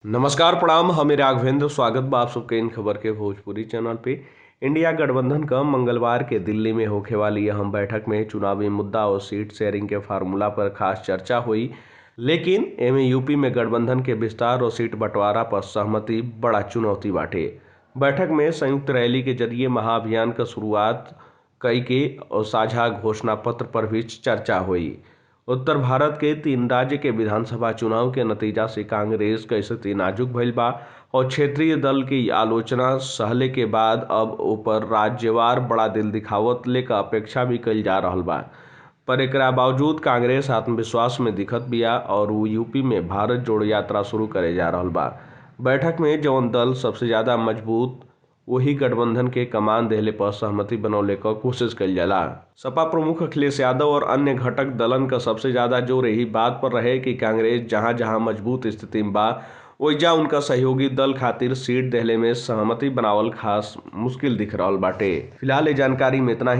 नमस्कार प्रणाम, हम राघवेंद्र। स्वागत बा आप सबके इन खबर के भोजपुरी चैनल पे। इंडिया गठबंधन का मंगलवार के दिल्ली में होखे वाली अहम बैठक में चुनावी मुद्दा और सीट शेयरिंग के फार्मूला पर खास चर्चा हुई, लेकिन एमे यूपी में गठबंधन के विस्तार और सीट बंटवारा पर सहमति बड़ा चुनौती बाटे। बैठक में संयुक्त रैली के जरिए महाअभियान का शुरुआत कई के और साझा घोषणा पत्र पर भी चर्चा हुई। उत्तर भारत के 3 राज्य के विधानसभा चुनाव के नतीजा से कांग्रेस के स्थिति नाजुक भइल बा और क्षेत्रीय दल की आलोचना सहले के बाद अब ऊपर राज्यवार बड़ा दिल दिखावत लेकर अपेक्षा भी कइल जा रहल बा। पर एकरा बावजूद कांग्रेस आत्मविश्वास में दिखत बिया और वो यूपी में भारत जोड़ो यात्रा शुरू करे जा रहल बा। बैठक में जौन दल सबसे ज्यादा मजबूत वही गठबंधन के कमान देहले पर सहमति बनौले का कोशिश कइल जाला। सपा प्रमुख अखिलेश यादव और अन्य घटक दलन का सबसे ज्यादा जोर यही बात पर रहे कि कांग्रेस जहां जहां मजबूत स्थिति में बा ओइजा उनका सहयोगी दल खातिर सीट देहले में सहमति बनावल खास मुश्किल दिख रहल बाटे। फिलहाल ये जानकारी में इतना ही।